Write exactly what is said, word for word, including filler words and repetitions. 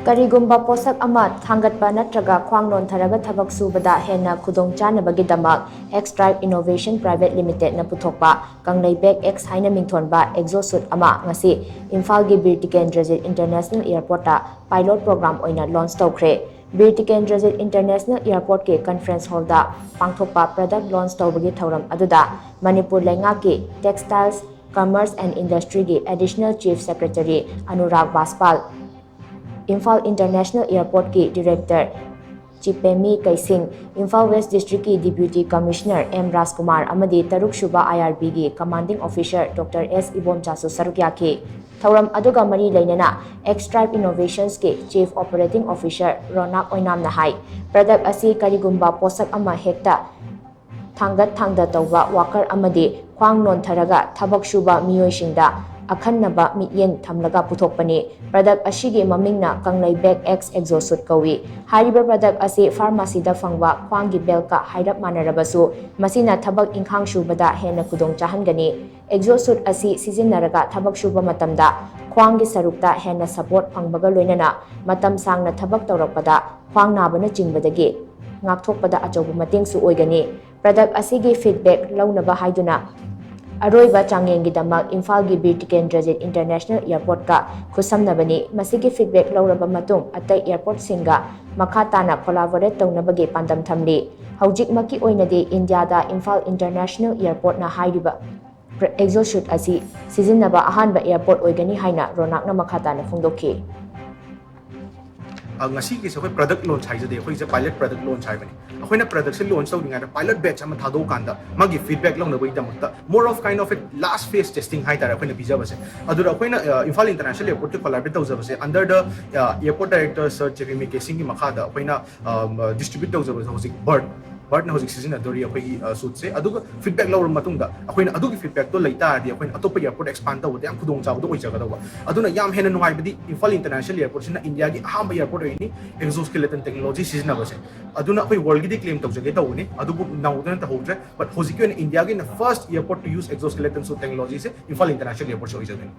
ꯀꯔꯤꯒꯨꯝꯕ ꯄꯣꯠꯁꯛ ꯑꯃ ꯊꯥꯡꯒꯠꯄ ꯅꯠꯇ꯭ꯔꯒ ꯈ꯭ꯋꯥꯡ ꯅꯣꯟꯊꯔꯒ ꯊꯕꯛ ꯁꯨꯕꯗ ꯍꯦꯟꯅ ꯈꯨꯗꯣꯡꯆꯥꯅꯕꯒꯤꯗꯃꯛ X Tribe Innovation Private Limited ꯅ ꯄꯨꯊꯣꯛꯄ ꯀꯪꯂꯩ Bag X ꯍꯥꯏꯅ ꯃꯤꯡꯊꯣꯟꯕ exo suit ꯑꯃ ꯉꯁꯤ ꯏꯝꯐꯥꯜꯒꯤ ꯕꯤꯔ ꯇꯤꯀꯦꯟꯗ꯭ꯔꯖꯤꯠ International Airport ꯇ pilot program ꯑꯣꯏꯅ launch ꯇꯧꯈ꯭ꯔꯦ꯫ ꯕꯤꯔ ꯇꯤꯀꯦꯟꯗ꯭ꯔꯖꯤꯠ International Airport ꯀꯤ conference hall ꯗ ꯄꯥꯡꯊꯣꯛꯄ product launch ꯇꯧꯕꯒꯤ ꯊꯧꯔꯝ ꯑꯗꯨꯗ ꯃꯅꯤꯄꯨꯔ ꯂꯩꯉꯥꯛꯀꯤ Textiles, Commerce and Industry ꯒꯤ Additional Chief Secretary ꯑꯅꯨꯔꯥꯒ ꯕꯥꯁꯄꯥꯜ, ꯏꯝꯐꯥꯜ International Airport ꯀꯤ Director Chipemmi Keishing, Imphal West District ꯀꯤ Deputy Commissioner ꯑꯦꯝ ꯔꯥꯖꯀꯨꯃꯥꯔ ꯑꯃꯗꯤ ꯇꯔꯨꯛ ꯁꯨꯕ I R B ꯒꯤ Commanding Officer Doctor S ꯏꯕꯣꯝꯆꯥꯁꯨ ꯁꯔꯨꯛ ꯌꯥꯈꯤ꯫ ꯊꯧꯔꯝ ꯑꯗꯨꯒ ꯃꯔꯤ ꯂꯩꯅꯅ X Tribe Innovations ꯀꯤ Chief Operating Officer ꯔꯣꯅꯥꯛ ꯑꯣꯏꯅꯥꯝꯅ ꯍꯥꯏ, product ꯑꯁꯤ ꯀꯔꯤꯒꯨꯝꯕ ꯄꯣꯠꯁꯛ ꯑꯃ ꯍꯦꯛꯇ ꯊꯥꯡꯒꯠ ꯊꯥꯡꯗ ꯇꯧꯕ worker ꯑꯃꯗꯤ ꯈ꯭ꯋꯥꯡ ꯅꯣꯟꯊꯔꯒ ꯊꯕꯛ ꯁꯨꯕ ꯃꯤꯑꯣꯏꯁꯤꯡꯗ ꯑꯈꯟꯅꯕ ꯃꯤꯠꯌꯦꯡ ꯊꯝꯂꯒ ꯄꯨꯊꯣꯛꯄꯅꯤ꯫ Product ꯑꯁꯤꯒꯤ ꯃꯃꯤꯡꯅ ꯀꯪꯂꯩ Bag X exo suit ꯀꯧꯏ꯫ ꯍꯥꯏꯔꯤꯕ product ꯑꯁꯤ pharmacy ꯗ ꯐꯪꯕ ꯈ꯭ꯋꯥꯡꯒꯤ belt ꯀ ꯍꯥꯏꯔꯞ ꯃꯥꯟꯅꯔꯕꯁꯨ, ꯃꯁꯤꯅ ꯊꯕꯛ ꯏꯪꯈꯥꯡ ꯁꯨꯕꯗ ꯍꯦꯟꯅ ꯈꯨꯗꯣꯡ ꯆꯥꯍꯟꯒꯅꯤ꯫ Exo suit ꯑꯁꯤ ꯁꯤꯖꯤꯟꯅꯔꯒ ꯊꯕꯛ ꯁꯨꯕ ꯃꯇꯝꯗ ꯈ꯭ꯋꯥꯡꯒꯤ ꯁꯔꯨꯛꯇ ꯍꯦꯟꯅ support ꯐꯪꯕꯒ ꯂꯣꯏꯅꯅ ꯃꯇꯝ ꯁꯥꯡꯅ ꯊꯕꯛ ꯇꯧꯔꯛꯄꯗ ꯈ꯭ꯋꯥꯡ ꯅꯥꯕꯅꯆꯤꯡꯕꯗꯒꯤ ꯉꯥꯛꯊꯣꯛꯄꯗ ꯑꯆꯧꯕ ꯃꯇꯦꯡꯁꯨ ꯑꯣꯏꯒꯅꯤ꯫ Product ꯑꯁꯤꯒꯤ feedback ꯂꯧꯅꯕ ꯍꯥꯏꯗꯨꯅ ꯑꯔꯣꯏꯕ ꯆꯥꯡꯌꯦꯡꯒꯤꯗꯃꯛ ꯏꯝꯐꯥꯜꯒꯤ ꯕꯤꯔ ꯇꯤꯀꯦꯟꯗ꯭ꯔꯖꯤꯠ International Airport ꯀ ꯈꯨꯠꯁꯝꯅꯕꯅꯤ꯫ ꯃꯁꯤꯒꯤ feedback ꯂꯧꯔꯕ ꯃꯇꯨꯡ ꯑꯇꯩ airport ꯁꯤꯡꯒ ꯃꯈꯥ ꯇꯥꯅ collaborate ꯇꯧꯅꯕꯒꯤ ꯄꯥꯟꯗꯝ ꯊꯝꯂꯤ꯫ ꯍꯧꯖꯤꯛꯃꯛꯀꯤ ꯑꯣꯏꯅꯗꯤ ꯏꯟꯗꯤꯌꯥꯗ ꯏꯝꯐꯥꯜ International Airport ꯅ ꯍꯥꯏꯔꯤꯕ exo suit ꯑꯁꯤ ꯁꯤꯖꯤꯟꯅꯕ ꯑꯍꯥꯟꯕ airport ꯑꯣꯏꯒꯅꯤ ꯍꯥꯏꯅ ꯔꯣꯅꯥꯛꯅ ꯃꯈꯥ ꯇꯥꯅ ꯐꯣꯡꯗꯣꯛꯈꯤ꯫ ꯑ, ꯉꯁꯤꯒꯤꯁꯦ ꯑꯩꯈꯣꯏ product launch ꯍꯥꯏꯖꯗꯦ, ꯑꯩꯈꯣꯏꯁꯦ pilot product launch ꯍꯥꯏꯕꯅꯤ꯫ ꯑꯩꯈꯣꯏꯅ product ꯁꯦ launch ꯇꯧꯔꯤꯉꯩꯗ pilot batch ꯑꯃ ꯊꯥꯗꯣꯛꯑꯀꯥꯟꯗ ꯃꯥꯒꯤ feedback ꯂꯧꯅꯕꯒꯤꯗꯃꯛꯇ more of kind of a last phase testing ꯍꯥꯏꯇꯥꯔꯦ ꯑꯩꯈꯣꯏꯅ ꯄꯤꯖꯕꯁꯦ꯫ ꯑꯗꯨꯗ ꯑꯩꯈꯣꯏꯅ, ꯑ, ꯏꯝꯐꯥꯜ International Airport ꯀ collaborate ꯇꯧꯖꯕꯁꯦ under the, ꯑ, Airport Director Sir ꯆꯦꯕꯤꯃꯤ ꯀꯦꯁꯤꯡꯒꯤ ꯃꯈꯥꯗ ꯑꯩꯈꯣꯏꯅ, ꯑ, distribute ꯇꯧꯖꯕꯁꯦ ꯍꯧꯖꯤꯛ Bird, Bird ꯅ ꯍꯧꯖꯤꯛ ꯁꯤꯖꯤꯟꯅꯗꯣꯔꯤ ꯑꯩꯈꯣꯏꯒꯤ, ꯑ, suit ꯁꯦ꯫ ꯑꯗꯨꯒ feedback ꯂꯧꯔꯕ ꯃꯇꯨꯡꯗ ꯑꯩꯈꯣꯏꯅ ꯑꯗꯨꯒꯤ feedback ꯇꯣ ꯂꯩ ꯇꯥꯔꯗꯤ ꯑꯩꯈꯣꯏꯅ ꯑꯇꯣꯞꯄ airport expand ꯇꯧꯕꯗ ꯌꯥꯝ ꯈꯨꯗꯣꯡꯆꯥꯕꯗꯣ ꯑꯣꯏꯖꯒꯗꯧꯕ꯫ ꯑꯗꯨꯅ ꯌꯥꯝ ꯍꯦꯟꯅ ꯅꯨꯡꯉꯥꯏꯕꯗꯤ ꯏꯝꯐꯥꯜ International Airport ꯁꯤꯅ ꯏꯟꯗꯤꯌꯥꯒꯤ ꯑꯍꯥꯟꯕ airport ꯑꯣꯏꯔꯤꯅꯤ exoskeleton technology ꯁꯤꯖꯤꯟꯅꯕꯁꯦ꯫ ꯑꯗꯨꯅ ꯑꯩꯈꯣꯏ world ꯒꯤꯗꯤ claim ꯇꯧꯖꯒꯦ ꯇꯧꯕꯅꯤ, ꯑꯗꯨꯕꯨ ꯅꯧꯗꯅ ꯇꯧꯍꯧꯗ꯭ꯔꯦ꯫ But ꯍꯧꯖꯤꯛꯀꯤ ꯑꯣꯏꯅ ꯏꯟꯗꯤꯌꯥꯒꯤ ꯑꯣꯏꯅ first airport to use exoskeleton suit technology say Imphal International Airport say ꯑꯣꯏꯖꯗꯣꯏꯅꯤ꯫